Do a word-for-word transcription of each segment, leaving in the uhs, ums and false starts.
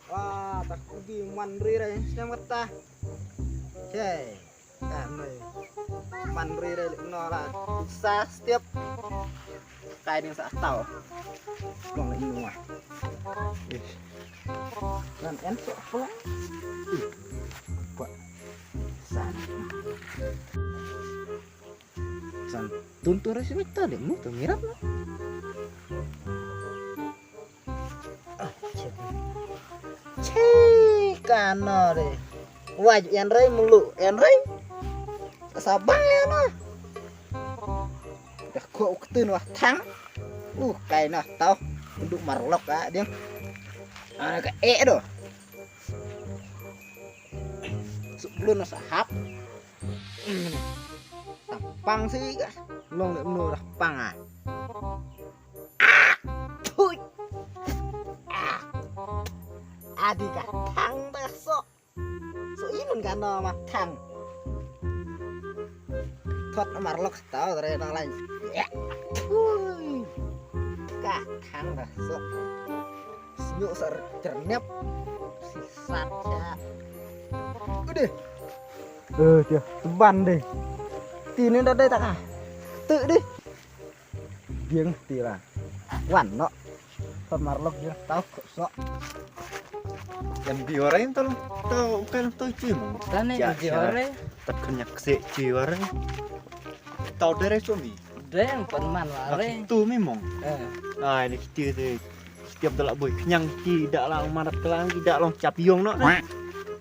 Wah, tak kubi man ri rai snem kata. Cei. Ka noi. Man ri rai lek no la. Sa step. Kai ding sa tau. Long lek no. Ih. Nan en sok pulang. Ih. Kuat. San. San. Tun tu rai si wet ta dek mu tu mirap na. Chi kana de. Waj en rei mulu en rei. Sabang ya na. Dah ko uktun wah thang. Uh, kai na tau. Duk marlok ah dia. Ana ka e do. Suk blun na sahap. Tampang si ka. Long le mulu dah pang ah. Thui. Ah. Adi ka thang da so. So inun ka no ma thang. Thot mar lok tau dre nang lain. Ya. Thui. Ka thang da so. Snyu sar chernep. Si sat cha. Udah. Eh, dia teban deh. Tini dah deh tak ah. Tu deh. Biang ti la. Wan no. Thot mar lok dia tau ko so. Yang biore tol tau kan tau chi mo. Tane biore. Tat kan yak se chi ore. Tau dere so mi. Deng pen man ware. Tu mi mo. Eh. Ai ni kiti de. Setiap dalak boy kenyang ti dak lang manat kelang ti dak long cap yong no.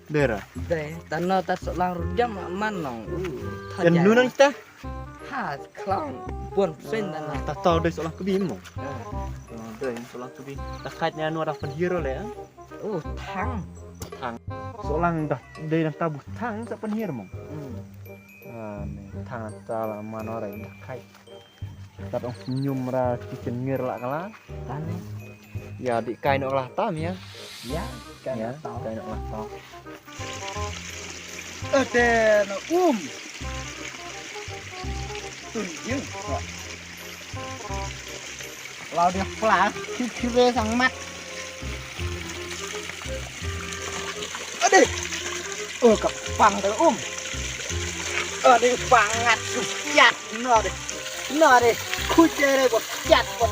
Dera. Deh, tano ta sok lang rujam man nong. Uh. Yang nunang kita. Ha, clown. Buan pen dan lah. Ta tau dei solang kebi mo. Ah, dei solang kebi. Ta kait nya nu ada penhir le. Oh, thang. Thang. Solang dah dei dan tabuh thang sa penhir mo. Hmm. Ah, ni thang ta la mano rai dah kait. Tat ong senyum ra kitchen ngir la kala. Tane. Ya di kai nok lah tam ya. Ya, kai nok tam. Kai nok lah tam. Ade na um. Tun jing. Lau dia pla, kire sang mat. Ade. Oh, ka pang da um. Ade, pangat su kiat no de. No de. Kujere bo kiat bo.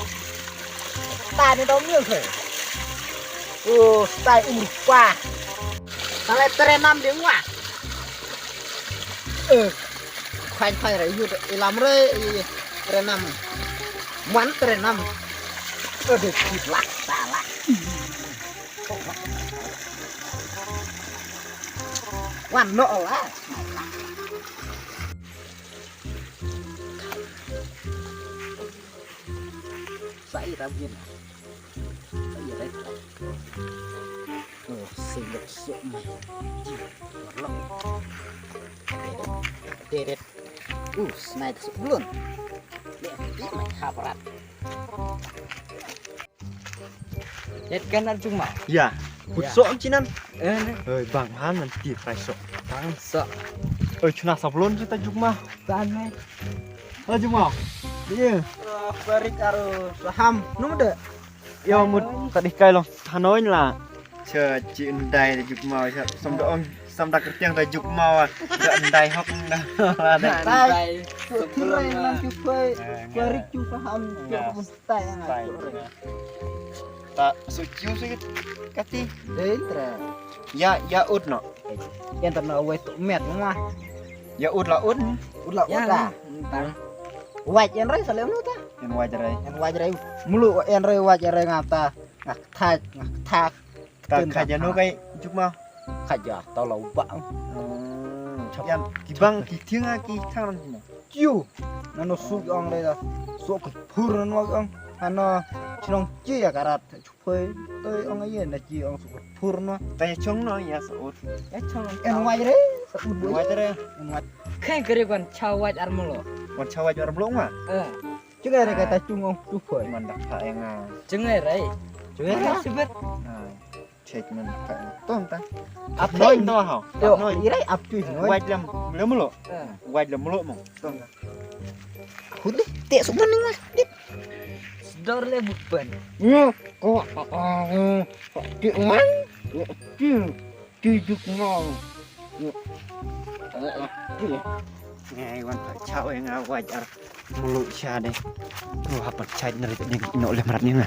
Tani dong mil ke. Oh, stai um rupa. Tale terenam de ngwa. Eh. Khain khain re yut ilam re. Terenam. Man terenam. Ade, kitlak talak. Wan no la. Sai ra bien. Sai ra. Oh, sing sok mai. Warlok. Deret. Uh, snai sok belum. Dia dia mai haprat. Yat kan ar jung ma. Ya. Kut sok chinan. Eh, ne. Oi, bang han nan ti fry sok. Bang sok. Oi, chuna sablon kita jung ma. Tan ne. Ar jung ma. Iya. Parik aru saham. Num de. Yo mut tadi kai long Hanoi la. Cha chi ndai da jung ma cha. Som da ong som da kertiang da jung ma. Da ndai hok da. Ndai. Ndai. Chu nan chu pai. Parik chu saham. Chu. Tai nga. Ta su chiu su kati. Dei tra. Ya, ya ut no. Yan ta no wai tu met nga. Ya ut la ut. Ut la ut la. Wai yan rai salem no ta. Yan wai rai. Yan wai rai. Mulu yan rai wai rai nga ta. Ngak thak, ngak thak. Ka khaja no kai juk ma. Khaja tau lau ba. Yan kibang ki thiang ki thang na. Kiu. Nano suk ong le da. Sok phur nano ong. Ano chnong chi ya karat. Phoi, toi ong ye na chi ong sok phur no. Ta ya chong no ya sa ut. Ya chong. En wai re, sa ut wai re. En wai. Khen kere kon cha wai ar mlo. Kon cha wai ar mlo ma. Eh. Chingai re ka ta chung ong tu phoi. Man dak pha enga. Chingai re. Chingai re sibet. Check man pha. Tong ta. Ap noi to ha. Yo, ap noi. Irai ap tu noi. Wai lem lem mlo. Wai lem mlo mo. Tong ta. Huli, te sok man ni ma. Dor le bukan. Nyo, ko, ko, ko, ko, di man. Ti, ti juk mo. Ngai wan pyrchah ïa nga wait ar mluh sha de. Tu ha pyrchah na ri ding no lem rat ni nga.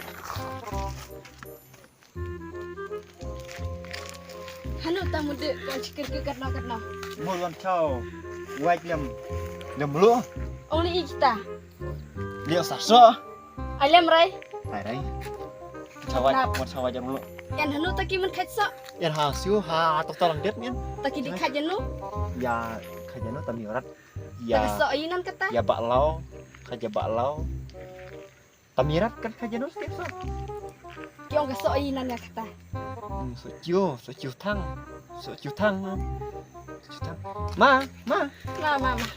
Hanu ta mude kon chikir ke katno katno. Mul wan chaw. Wait lem. Lem mluh. Only ikta. Liu sa so. Alem rai. Rai rai. Chawai, Nap. Mo chawai jar mulu. Yan hanu ta ki mun khaj so. Yan ha siu ha tok talang det ngen. Ta ki di khaj janu. Ya khaj janu ta mi rat. Ya. Ta so inan kata. Ya bak lau. Khaj ya bak lau. Ta mi rat kan khaj janu step so. Ki ong ka so inan ya kata. Hmm, so ciu, so ciu thang. So ciu thang. So ciu thang. Ma, ma. Ma, ma, ma.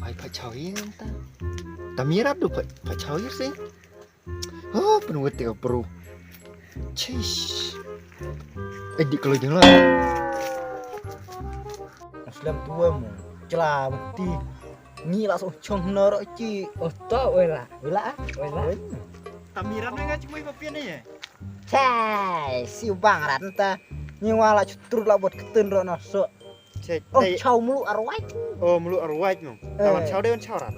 Ai pha chaw ïing ta. Ta mi rat du pha, pha chaw ïing si. Oh, pynwit te ka bru. Chish. Eh, dik kalau jeng la. Aslam tua mo. Chla mati. Ni la so chong na ro chi. Oh, to wela. Wela, ah? Wela. Ta mi rat nga chmui pa pian ni. Chai, si bang rat ta. Ni wala chutru la bot ketun ro na so. Che, oh, tai- chaw mulu arwai. Oh, mulu arwai mo. Eh. Tawan chaw de wan chaw rat.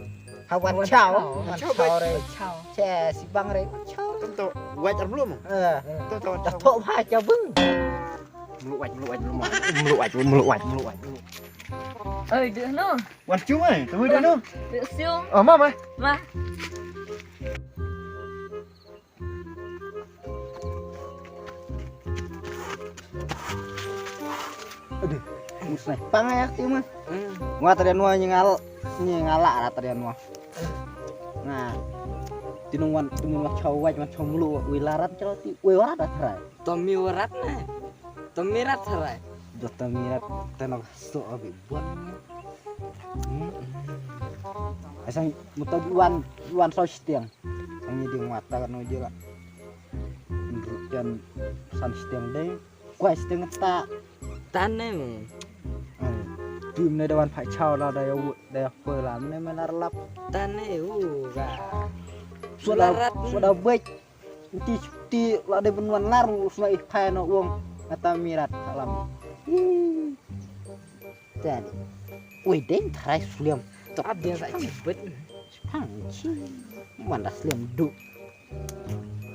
Ha wan chaw. Wan chaw, wan chaw re. Chaw. Che, si bang re wan chaw re. Tum to wai ar mulu mo. Eh. Tum to wan chaw. To ha cha bung. Mulu wai, mulu wai, mulu wai. Mulu wai, mulu wai, mulu wai. Oi, de no. Wan chu mai, tu de no. De siu. Oh, ma mai. Ma. Aduh, musnai. Pangai ak ti mah. Wa tadi anu nyingal, nyingala ra tadi anu. Nah, tinung wan, tinung wan chaw waj, wan chaw mulu, wi larat chaw ti, wi warat atrai. Tomi warat na, tomi rat sarai. Do tomi rat, tenok so abi buan. Asang muta wan, wan so stiang. Ang ni ding mata kan uji la. Nruk jan san stiang dei. Kuai stiang ta. Tane mo. Tim ne dawan phai chau la da ya wut da ya poi la mene mena relap. Tane u ga. Sudah, sudah baik. Uti uti la de benwan lar usma i phai no wong. Ngata mirat salam. Tadi. Wei deng tharai suliam. Tok dia sa chibet. Pang chi. Manda suliam du.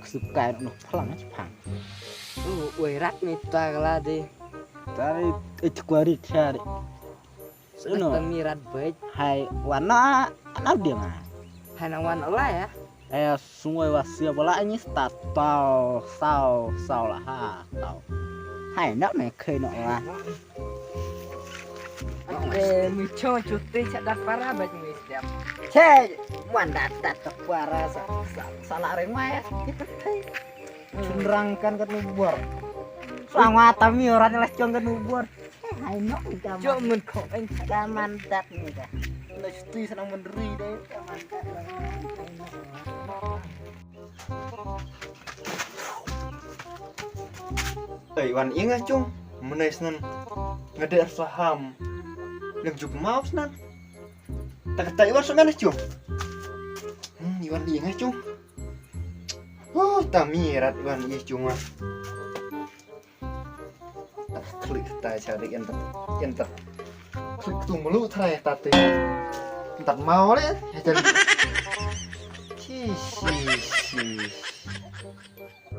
Kesukai no phalang chi pang. Oh, wei rat ni ta kala de. Tari eh kwari tari. Suno. Tami rat bej. Hai wana ana dia nga. Hai na wan ola ya. Eh sungoi wasia bola ani sta tau sau sau la ha tau. Hai nak me khe no la. Eh mi cho chuti chadat para bej mi setiap. Che wan dat dat para sa sa la reng mai kita. Chunrang kan kat nubor. Sama tami orang lah chong kat nubor. Hai nok jam. Jom men kong en. Kaman dat ni dah. Lah stui senang menderui deh. Kaman dat. Ei wan inga chung. Menai senan. Ngade saham. Lem juk mau senan. Tak tak iwan senan chung. Hmm, iwan inga chung. Oh, tami rat iwan ih chung ah. Klik ta cha de enter enter. Klik tu melu trai ta te. Entar mau le. Chi chi chi.